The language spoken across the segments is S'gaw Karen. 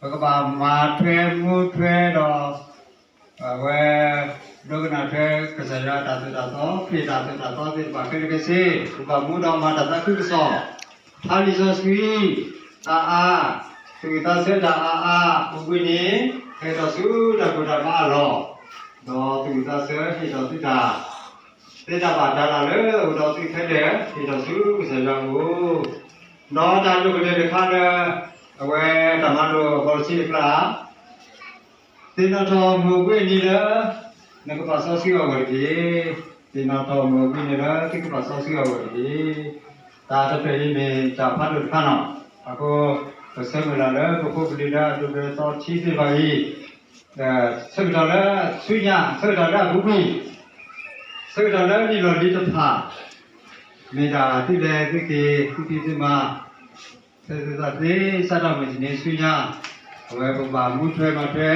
ပကဘၣ်မၤထွဲမူထွဲဒီး အဝဲ ဒိကနၣ်ထွဲကစၢ်ယွၤအတၢ်သိၣ်တၢ်သီ, ခရံာ်အတၢ်သိၣ်တၢ်သီသ့ၣ်တဖၣ်ခဲလၢာ်ခဲဆ့, ပကဘၣ်မူဒီးမၤတၢ်သးခုကစီၣ်, ဖးလံာ်စီဆှံ အါအါ, သူၣ်ဝံၣ်သးဆၢတၢ်အါအါ, ပူၤကွံာ်န့ၣ် ဟဲထီၣ်ဆူတၢ်ကိၢ်တၢ်ဂီၤအလီၢ်, ဒီးသူၣ်ဝံၣ်သးဆၢဟ့ၣ်ထီၣ်သုတၢ် သ့တၢ်ဘၣ်တၢ်လၢအအိၣ်ဒီးသုခဲလၢာ် ဟ့ၣ်ထီၣ်ဆူကစၢ်ယွၤအအိၣ်, ဒီးတၢ်ဒိၣ်ကတၢၢ်တခါလၢ အဝဲတၢ်မၤလိာ်အဘီတဆံတဖျၢၣ် သ့ၣ်နီၣ်ထီၣ်မုၢ်အဘှံးနံၤလၢ နကပာ်စီဆှံအဂီၢ်တက့ၢ်. သ့ၣ်နီၣ်ထီၣ်မုၢ်အဘှံးနံၤလၢ သုကပာ်စီဆှံအဂီၢ်တက့ၢ်. တၢ်တဖျၢၣ်အံၤမ့ၢ်တၢ်ဖးဒိၣ်တခါနီၤ. အဃိ ပဆၢမုၢ်လၢ်လၢပဖိပလံၤလၢအဒိၣ်ကတၢၢ်သီထံသ့ၣ်တဖၣ်အံၤ ဆၢကတီၢ်လၢဆူညါ ဆၢကတီၢ်လၢအပူၤကွံာ် ဆၢကတီၢ်လၢလံာ်လီၢ်လံၤတဖၣ် မ့ၢ်ဒၣ်သုလဲၤသုက့ၤ သုဖံးသုမၤ သုသးသ့ စးထီၣ်မုၢ်တနံၤဆူညါ အဝဲပကဘၣ်မူထွဲမၤထွဲ အ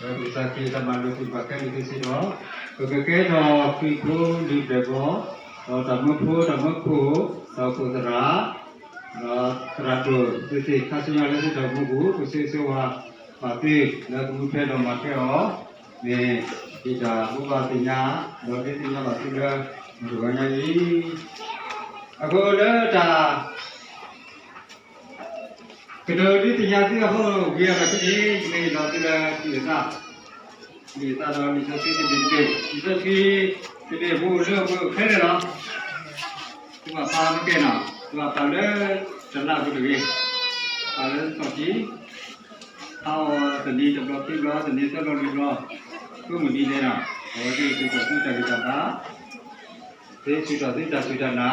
ဝဲပကစၢ်ခရံာ်တၢ်မၤလိာ်သ့ၣ်တဖၣ်ခဲလၢာ်ခဲဆ့ဒီး ပကကဲထီၣ်ခရံာ်ဖိလံာ်ဘျဲၣ်ဘီ ဒီးတၢ်မၢဖိတၢ်မၢခိၣ် ဒီးခိၣ်သရၣ် ဒီးသရၣ်ဒိၣ်သ့ၣ်တဖၣ် ခါဆူညါလၢသုတၢ်မူပူၤ ပဆိၣ်ဂ့ၤဆိၣ်ဝါဘၣ်သု လၢကမူထွဲဒီးမၤထွဲအီၤ မ့ၢ်ဒ်တၢ်ဘိးဘၣ်သ့ၣ်ညါ ဒီးဒုးသ့ၣ်ညါဘၣ်သုလၢ မုၢ်တဂီၤညါအံၤ အဃိလၢတၢ် ကတိၤဒုးသ့ၣ်ညါသုအဃိဝံၤအလီၢ်ခံန့ၣ် ယမ့ၢ်ဟ့ၣ်လီၤသုလၢ လံာ်သး လံာ်သးဒီးလံာ်စီဆှံတဘ့ၣ်တဘ့ၣ် လံာ်စီဆှံတဘ့ၣ်အဖိလၢအဖိခဲလၢာ်လီၤ. သုဘၣ်ပာ်မ့ၢ်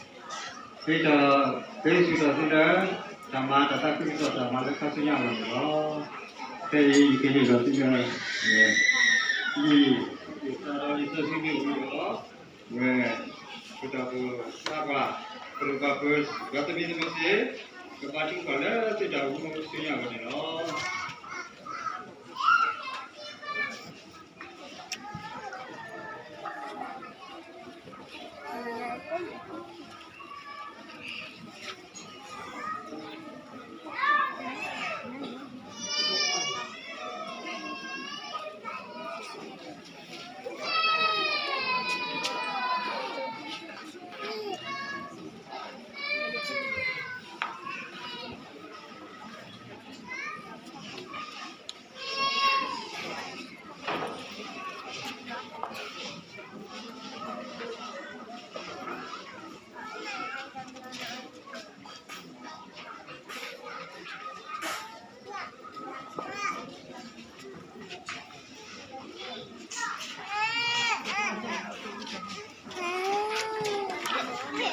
ကဲနီၤ သုဘၣ်ပာ်လၢတလါပူၤတဂ့ၤ ပာ်လၢစီၣ်ထံ ဟါအီၤတနံၤတဘျီခံဘျီ တနံၤသၢဘျီလွံၢ်ဘျီ ကိးမုၢ်နံၤဒဲးနီၤ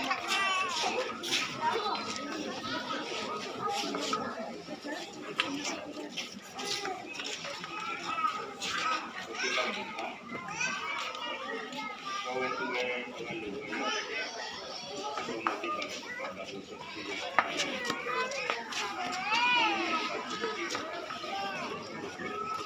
အဝဲသ့ၣ်က့ၤထီၣ်သုတၢ်ဂံၢ်တၢ်ဘါ သ့ဆူၣ်ထီၣ်သုတၢ်စူၢ်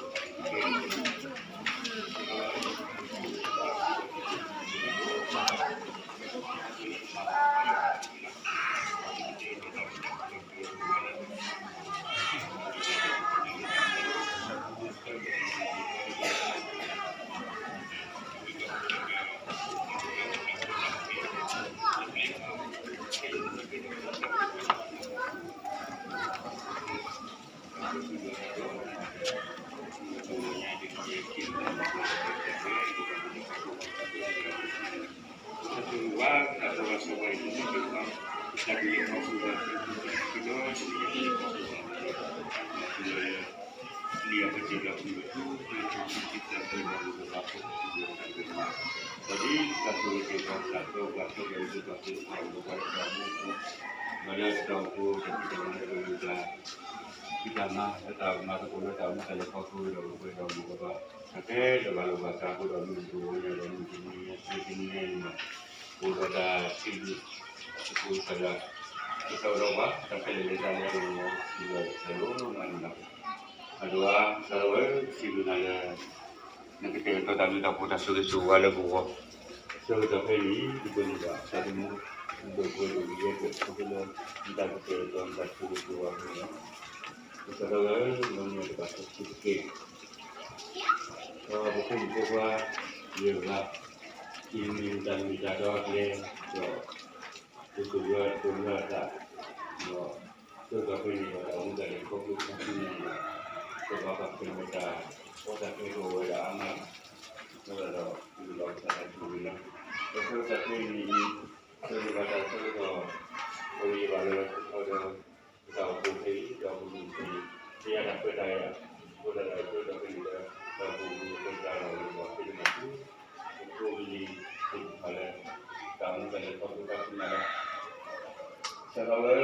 တၢ်နာ် သ့ သ့ဆူၣ်ထီၣ်သုလၢ တၢ်မၤတၢ်သးခုကစီၣ်တၢ်မၤလၢခါဆူညါအဂီၢ်န့ၣ်လီၤ. ဖဲအံၤယကဟ့ၣ်လီၤသုလၢ လံာ် လံာ်သးဒီးလံာ်စီဆှံမ့ၢ်ဝံၤဒီး ဝဲ ပတၢ်အိၣ်ဖှိၣ်သးပှၢ် ပရူၢ်ပာ်ပၢၤ ပှၤသမံသမိးသ့ၣ် ကဘါထုကဖၣ်လၢသုတၢ်အိၣ်မူဆူညါအဂီၢ်န့ၣ်လီၤ. သုတၢ်မၤလၢတၢ်မၤသကိးလၢတၢ်မူတၢ်လဲၤခီဖျိဒီး ပှဲၤဒီးမုၢ်ကဘၣ် တၢ်ခဲလၢာ်ဘၣ်လီၤဘၣ်စးအဃိဒီး မုၢ်တဂီၤညါဒီး မုၢ်တနံၤညါ သၢနံၤညါအံၤန့ၣ် အိၣ်ဒီးတၢ်စံးဘျုး အသကိးသရၣ် ကစၢ်ဒီးပှၤ တၢ်ခဲလၢာ်လဲၤတၢ်လဲၤအဂီၢ်န့ၣ် စံးဘျုးကစၢ်ယွၤဒိၣ်မးန့ၣ်လီၤ. အဒိ ကစၢ်ယွၤဧၢ စံးဘျုးနၤလၢ နကတဲာ်ကတီၤတၢ်ဘျုးတၢ်ဖှိၣ်တၢ်ဆိၣ်ဂ့ၤဆိၣ်ဝါလၢပဂီၢ် ဆၢကတီၢ်ဖဲအံၤ ဒ်သိးနဘၣ်သးသမူ ဒ်သိးပဝဲဒၣ်ယဲၢ်ဖျၢၣ် ခီဖျိလၢ နတၢ်ကတဲာ်ကတီၤနတၢ်ဆိၣ်ဂ့ၤဆိၣ်ဝါအဃိန့ၣ်လီၤ. ကစၢ်ဒီးလၢ မ့ၢ်တဘၣ်ဆိၣ်ဂ့ၤက့ၤ ဒီးပဖိမုၣ်ဖိခွါ ယဂၤ ဟံးန့ၢ်တၢ်မ့ၢ်တၢ်တီအကျဲ ဒီး ဒိၣ်စိယွၤဒိၣ်ယွၤအသး ဒီး ဆၢကတီၢ်ဖဲန့ၣ်ဒီး တၢ်အိၣ်မူတၢ်လဲၤခီဖျိခါဆူညါန့ၣ်ဒီး ပဘၣ်ပာ်ဖှိၣ်မ့ၢ်တၢ် ပတၢ်ကဲထီၣ်ဝဲဒၣ်အါမး လၢဒီး ပလီၢ်ကစၢ်တၢ်ဆိၣ်ဂ့ၤလီၤ. ဒီးဆၢကတီၢ်ဖဲန့ၣ်အံၤ ဆၢဂ့ၤဘၣ်တၢ်ဆၢကတီၢ် ပဂ့ၤဘၣ်လၢ ဒီး ပတၢ်အိၣ်ဖှိၣ်ဖဲအံၤ ဒီးပမုၢ်ဖဲအံၤ ပယါတၢ်ခွဲးတၢ်ယာ် အဃိသတးဒီး ဆၢကတီၢ်ဖဲန့ၣ်ဒီး ဒီးပမုၢ်ပတၢ်လီၢ်လၢပှၤဖဲန့ၣ်မး ပဖိပလံၤသ့ၣ်တဖၣ်လၢ တၢ်အိၣ်မူတၢ်လဲၤခီဖျိခါဆူညါလီၤ. စးထီၣ်လၢ